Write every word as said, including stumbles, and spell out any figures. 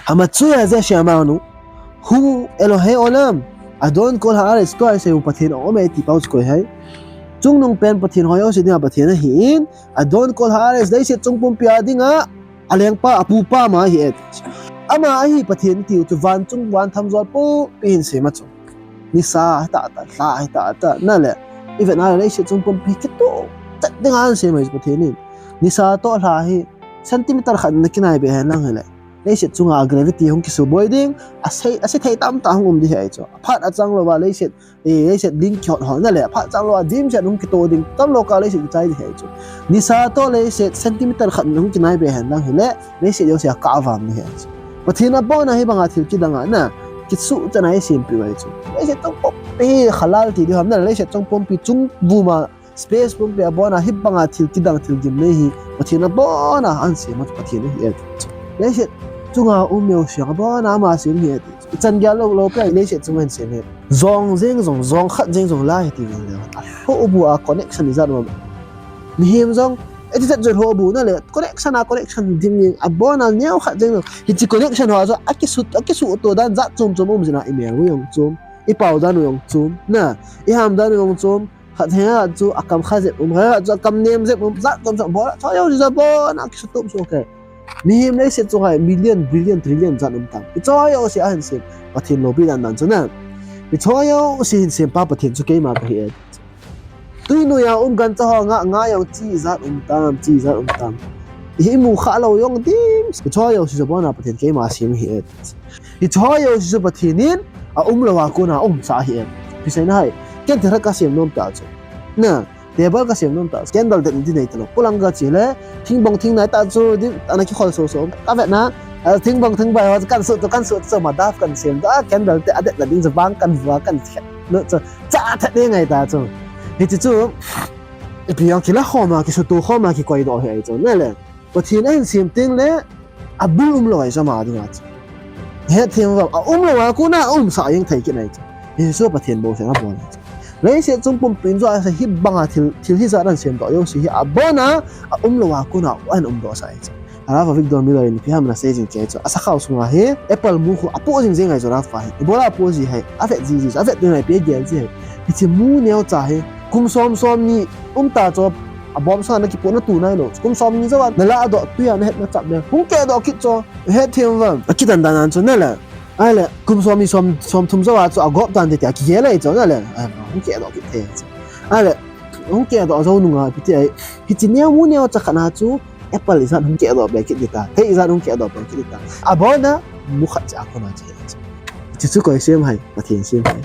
Hamachu ya ze shia manu. Hu Elohe olam. Adon kol haaretz tua se hu Pathen a ome ti pau koi hai. Chungnung pen Pathen hoi o si dia Pathen ahin. Adon kol haaretz dei se chung pumpi a dinga. Alengpa apupa ma hi et. Ama ahi Pathen ti u chu van chung van tham jol pu pi hin se ma chu. Nisa hi ta ta, hla hi ta ta, na le. I vet na le leiset chung pumpi kitu chat ding an se mai Pathen in. Nisa to hla hi centimeter khat na kinai be hen lang hi le. Leiset chunga gravity hung kisuboi ding, a sei, a sei thei tam ta hung um di hi ai chu. Aphat achang lo ba leiset, e, leiset ding khot ho na le, aphat chang lo a dim set hung kito ding, tam lo ka leiset kichai di hi ai chu. Nisa to leiset centimeter khat na hung kinai be hen lang hi le, leiset yo se a ka vam di hi ai chu. Pathen a bona hi banga thil kidang a na, kisu chana i sem pi ai chu. Leiset chung pumpi halal ti di ham na, leiset chung pumpi chung vuma space pumpi a bona hi banga thil kidang thil gim nei hi Pathen a bona an sem a Pathen hi et. Leiset chunga um meu siang a bona ama sem hi et. Chan gel lo lo pe leiset chung an sem hi. Jong jeng jong, jong khat jeng jong lai ti jong le. Ho bu a connection i jat ma. Mihem jong, e ti jat jong ho bu na le. Connection a connection dim jeng a bona neo khat jeng jong. Hi chi connection ho a jong a kisu, a kisu to dan jat chom chom um jina i mel u jong chom. I pau dan u jong chom. Na, i ham dan u jong chom. Khat hea chu a kam kha jep um, hea chu a kam nem jep um, jat chom chom bol, choi ho chu bol, na kisu tum su ke. Mihem leiset chung hai million, billion, trillion jat um tam. I choi ho se a hin sem, Pathen lopi dan dan chu na. I choi ho se hin sem pa Pathen chu keima ka hi e. Tui noiya um gancha ho nga, nga jong chi jat um tam, chi jat um tam. I hi mu kha lo jong dim. I choi ho se chu bona Pathen keima sem hi e. Hi choi ho se chu Pathen in a um lo a kona um sa hi e. Pi sai na hai. Ken te ra ka sem nom ta chu. Na, table ka sem nom ta. Candle det di nei ta lo. Pulang ka chi le, thingbong thingnai ta chu di, ana kikhol so so. Ka vet na, a, thingbong thingbai ho kan su to, kan su to, ma daf kan sem to. A, candle te a det la ding chu bang kan vua kan khet. No, chu, cha that ding ngai ta chu. Hi chi chu, i pi jong kila khoma, kisutu khoma, kikoi do hi ai chu. Na le. Pathen a hin sem teng le, a bul um lo ai chu ama dinga chu. Hetthem vang, a um lo a kona a um sa jeng thei kit nai chu. Jesu Pathen bou se na bon chu. Leiset chung pumpi in chu a sa hi banga thil, thil hi jat an sem doh jouse hi a bona a um lo a kona an um doh sa ai chu. Rav Avigdor Miller in ipi ham ana sei jing chu. A sakhao sunga hi apple mu khu a po jing jing ai chu Rav pa hi. I bola a po ji hai, a vet ji ji, a vet ding ai pe gel ji hai. Hichi mu neo cha hi. Kum som som ni um ta chu a bom sa na kipo na tu nai lo. Kum som ni jawa na la do tu ya na het na chap le. Hung ke do kit chu. Hetthem vang. A kidan dan an chu na le. Ai le, kum som ni som, som thum jawa chu a gop dan de ti a kigel ai chu na le. Ai, hung ke do kit the chu. Ai le, hung ke do jo nunga pi ti ai. Hichi neo mu neo cha khat na chu. Apple ijat hung ke do be kit ta. Thei ijat hung ke do be kit ta. A bona mu khat cha kona chu. Chu chu koi sem hai, Pathen sem hai.